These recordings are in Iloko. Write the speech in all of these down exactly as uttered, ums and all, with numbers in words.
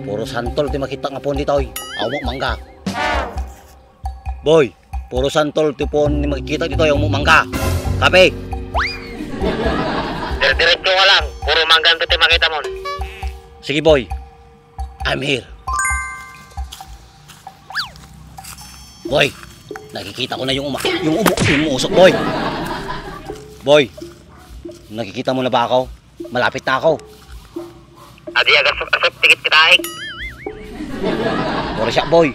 Puro santol ti makita nga puon ditoy. Awan met mangga. Boy, puro santol ti puon ti makikita ditoy, awan met mangga. Kape. Dire-diretso ka lang. Puro mangga ti makita mo. Sige, boy. I'm here. Boy, nakikita ko na yung uma-, yung umu-, yung umusok, boy. Boy, nakikita mo na ba ako? Malapit na ako. Adi, agasok-asok, tikit kita, eh. Puro siya, boy.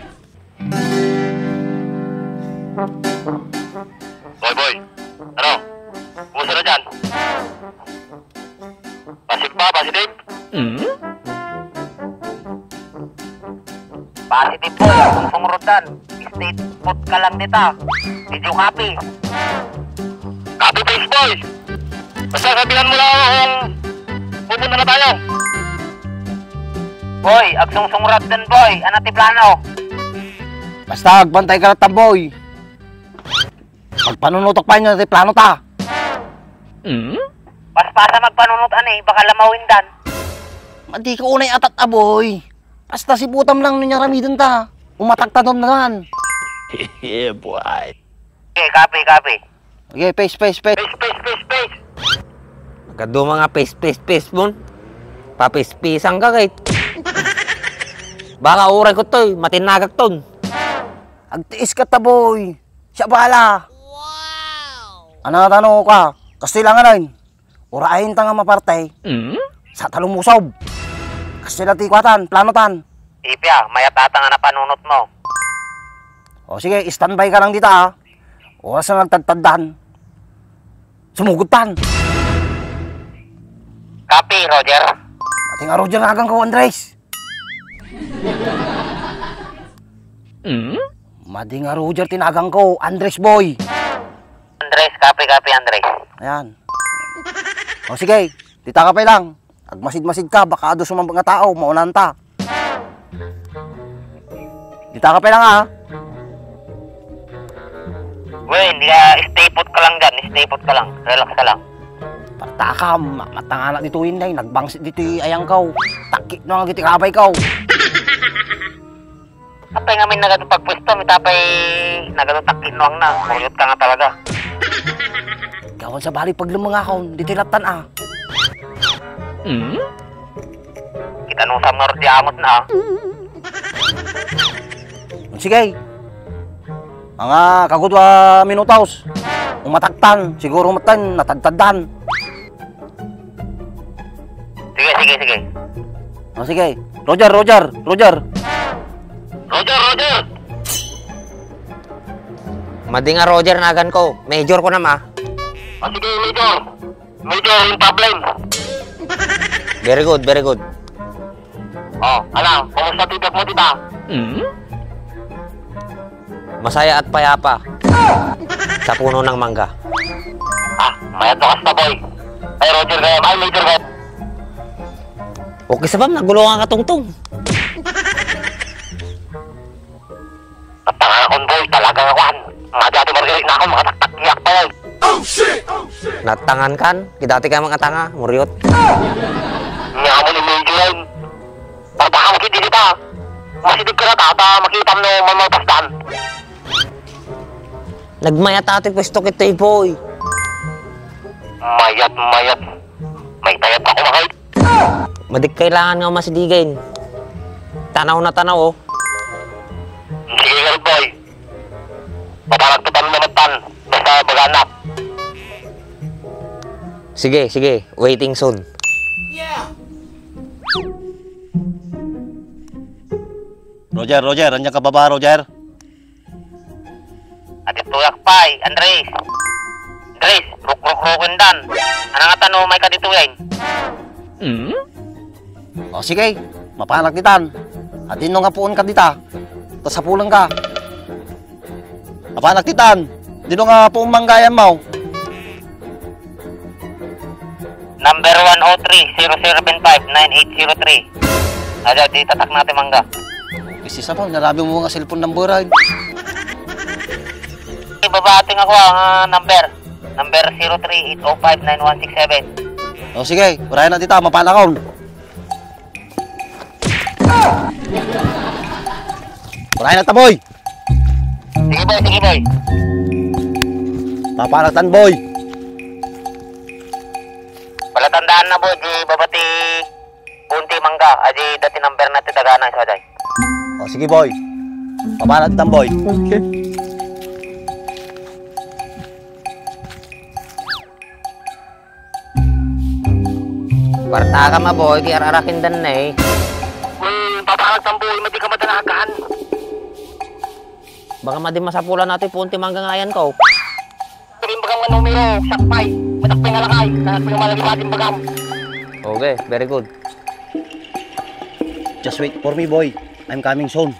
Boy, boy. Ano? Kumusta na dyan? Positive ba? Positive? Mm? Positive, boy. Ang sumurot dan. Stay put ka lang dita. Video copy. Copy paste, boy. Basta sabihan mo lang ako kung pupunta na tayo. Boy, agsungsungrat din, boy. Ano ti plano? Basta agbantay ka lang, boy. Magpanunutok pa inyo ti plano ta. Hmm? Paspasa magpanunot, ani, baka lamawin dan. Madi ka unay atat, aboy. Basta siputam lang no niya ramiden ta. Umatak ta dun naman. Yeah, boy. Okay, copy, copy. Okay, paste, paste, paste. Paste, paste, paste, paste. Kaduma nga paste, paste, paste mon. Papispisang ka, kay. Baka uray ko toy, matinagak ton. Agtiis ka ta, boy. Siya bala. Wow! Ano, tano ka? Kastilangan na yun. Urain ta nga maparte. Mm? Sa talumusob. Kastila ti kuatan, plano tan. Ipia, mayat ata nga napanunot mo. O sige, standby ka lang dita, ha. Oras na nagtadtaddan. Sumugod tan. Copy, Roger. Ating a Roger nagan ko, Andres. Mm? Madi nga Roger ti nagan ko, Andres boy. Andres, copy, copy, Andres. Ayan. O sige, dita ka pay lang. Agmasid-masid ka, baka adu sumambag nga tao, maunan ta. Dita ka pay lang, ha. Well, hindi ka, stay put ka lang dyan, stay put ka lang. Relax ka lang. Parta ka, ma-, matangana dito, Inday. Nagbangsit dito, ayang kaw. Takit no, ang giti kabay kaw. Apay nga min nagadu pagpwesto, mitapay nagadu takit no, ang na. Kuryot ka nga talaga. Gawan sa balik pag lumangakon, dito latan, ah. Hmm? Kita nung samngar di amot na, ah. Sige. Mga kagudwa minutos. Umataktan, siguro matan, natagtagdan. Sige, sige, sige. O, sige. Roger, Roger, Roger. Roger, Roger. Madi nga Roger, nagan ko. Major ko na, ma. O, sige, Major. Major, yung problem. Very good, very good. O, ala, kumusta ti biag mo, tita? Hmm? Masaya at payapa. Sa puno ng mangga. Ah, mayat bakas na, boy. Ay, Roger kayo. Ay, Major kayo. Okay, sabam, nagulungan ka, Tungtong. Natangan akon, boy, talaga nga kuan. Madi ati Margaret na ako, makataktak iyak pa yan. Natangan kan, kidati ka mga tanga, muryot. Nya mo ni Major yan. Pagpakam kiti kita. Masidig ka na tata, makita mo no, mamalpastan. Nagmayat ati pwesto kitoy, boy. Mayat, mayat. May tayat ako, mga. Madik kailangan nga masidigen. Tanaw na tanaw, oh. Sige, Garod Boy. Paparagtutan mo naman tan. Basta baganap. Sige, sige. Waiting soon. Roger, Roger, anya ka baba, Roger? Aditoyak pay, Andres. Andres, rukrukruken dan. Ano nga tano may kaditoyan? Hmm? O sige, mapanak ditan. Adino nga puon ka dita? Ta sapuleng ka. Mapanak ditan. Dino nga puon manggayan mo? Number one oh three, zero seven five, nine eight zero three. Ada, di tatak natin mangga. Kasi sa pa, narabi mo nga cellphone number ay. Ibaba ating ako ang, ah, number. Number zero three eight oh five nine one six seven. O sige, urayan na dita, mapanakon. Patay na ta, boy! Sige, boy, sige, boy. Papanatan, boy! Palatandaan na, boy, di babati punti mangga, adi dati number na ti dagana, isu adi. O, sige, boy. Papanatan, boy. Okay. Kwarta ka, ma, boy, ti ar-arakendan na, eh. Uy, papanatan, boy, madi ka madanagan. Baka madi masapulan natin punti mangga nga ayan ko. Sabihin baga nga numero, sakpay, madakpay nga lakay, kaya pinamalagi natin bagam. Okay, very good. Just wait for me, boy. I'm coming soon.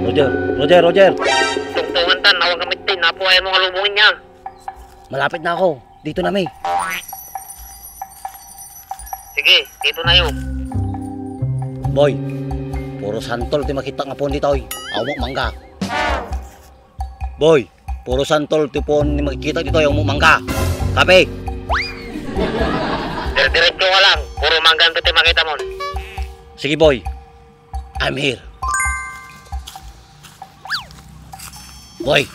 Roger, Roger, Roger. Tungtungan tan, nawag kami tin, napuayan mo nga lubungin niya. Malapit na ako. Dito na mi. Sige, dito na yo. Boy, puro santol ti makita nga puon ditoy. Awan mangga. Boy, puro santol ti puon ni makikita ditoy, awan mangga. Kape. Dire-diretso ka lang. Puro mangga ti makita mo. Sige, boy. I'm here. Boy,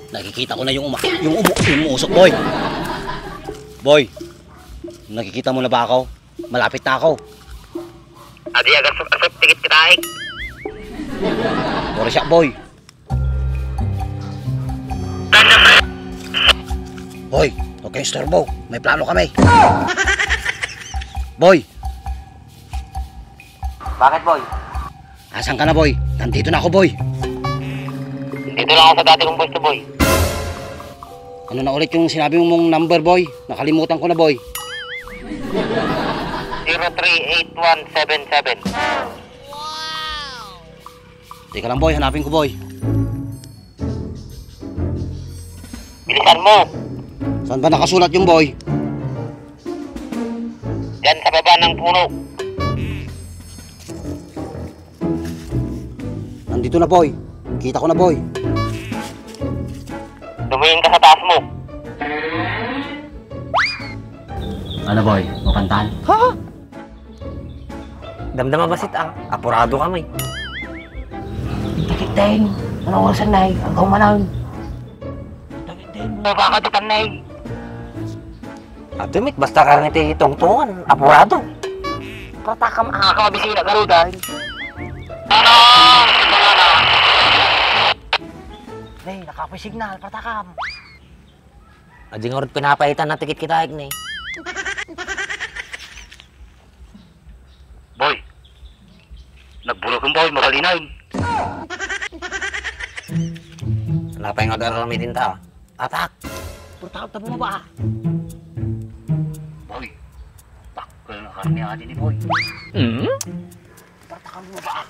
nakikita ko na yung uma-, yung umu-, yung umusok, boy. Boy, nakikita mo na ba ako? Malapit na ako. Adi, agas-, asap, tikit kita, eh. Puro siya, boy. Hoy, huwag kayong istorbo. May plano kami. Boy! Bakit, boy? Asan ka na, boy? Nandito na ako, boy. Dito lang ako sa dati kong pwesto, boy. Ano na ulit yung sinabi mong number, boy? Nakalimutan ko na, boy. Zero three eight one seven seven. Teka lang, boy. Hanapin ko, boy. Bilisan mo! Saan ba nakasulat yung, boy? Diyan sa baba ng puno. Nandito na, boy. Kita ko na, boy. Tumingin ka sa taas mo. Ano, boy? Mapantan? Ha? Damdama basit, ah. Apurado kami. Takit din. Anong oras na, eh? Ang kaumanan. Takit din. Baka di ka, eh. Ate Mit, basta karne ti tungtungan, apurado. Patakam, ah, ka mabisina, garuda. Ano? Pre, nakapoy signal, patakam. Adi nga ulit pinapaitan na tikit kita, eh, ni. Boy, nagbulokon, boy, mabalinaw. Napay nga agarami din ta. Atak! Purtaot na bumaba, ah. Boy, takkel na karne adi ni, boy. Hmm? Purtaot na bumaba, ah.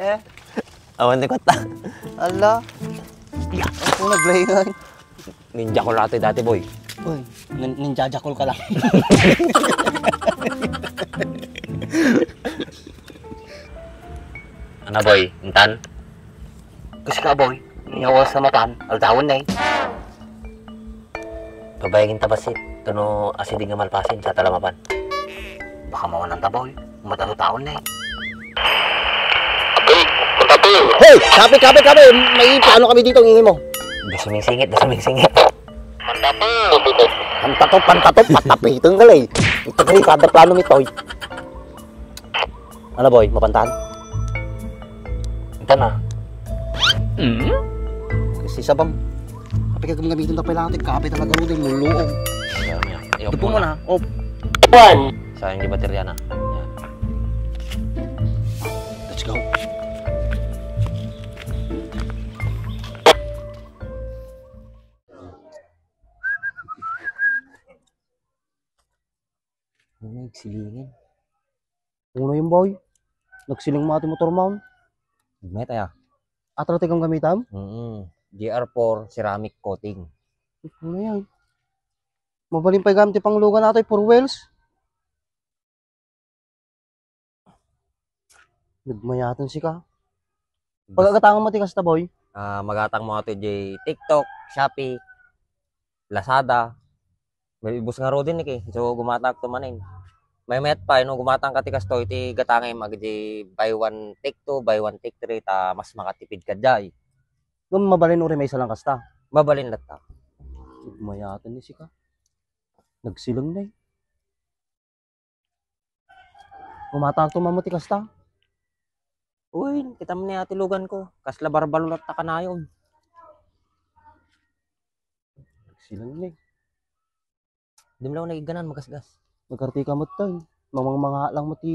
Eh? Awan ni kota. Ala. Ya. Ako naglaingan. Ninja ko lahat dati, boy. Uy, nin-, ninja jakol ka lang. Ano, boy? Intan? Kasi ka, boy. Nyawa sa matan. Aldawan na, eh. Pabayagin ta basit, tano asidi nga malpasin sa talamapan. Baka mawanan ta, boy. Matalo taon na, eh. Hoy! Kape, kape, kape! May plano kami dito, ang ingay mo. Dasuming singit, dasuming singit. Pantato! Pantato, pantato, patapitong ka, eh. Ito kayo, kada plano mi, Toy. Ano, boy? Mapantan? Ito na. Hmm? Si Sabang. Kape ka gamitin tapay lang, kape talaga, Rudy, luluong. Ayaw niya. Ayaw Dupo po mo na. Oh. One. Sayang di baterya na. Yan. Let's go. Ano yung silingin? Una yung boy. Nagsiling mo ati motor mo. Met aya. Atro ti gamitam? Mm. G R four ceramic coating. Ano yan? Mabalin pa'y gamit ti panglugan nato, four wheels. Nagmayaton sika. Pagagatangan mo ti kasta, boy. Ah, magatangmo ato idiay TikTok, Shopee, Lazada. May ibus ngaruden, eh. So, gumatangto manen. Maymayat pay, no, gumatangka ti kastoy, ti gatangem, agidi buy one, take two, buy one, take three, ta mas makatipidka diay. Ngem mabalin uray maysa lang kasta? Mabalin latta. Mayaten ni sika. Nagsileng na, eh. Gumatangto man met ti kasta. Uy, kitam ni ati luganko. Kasla barbalo latta kanayon. Nagsileng na, eh. Dimlaw na igganan, magasgas. Nagkartika met tayo. Mamangmanga lang met ti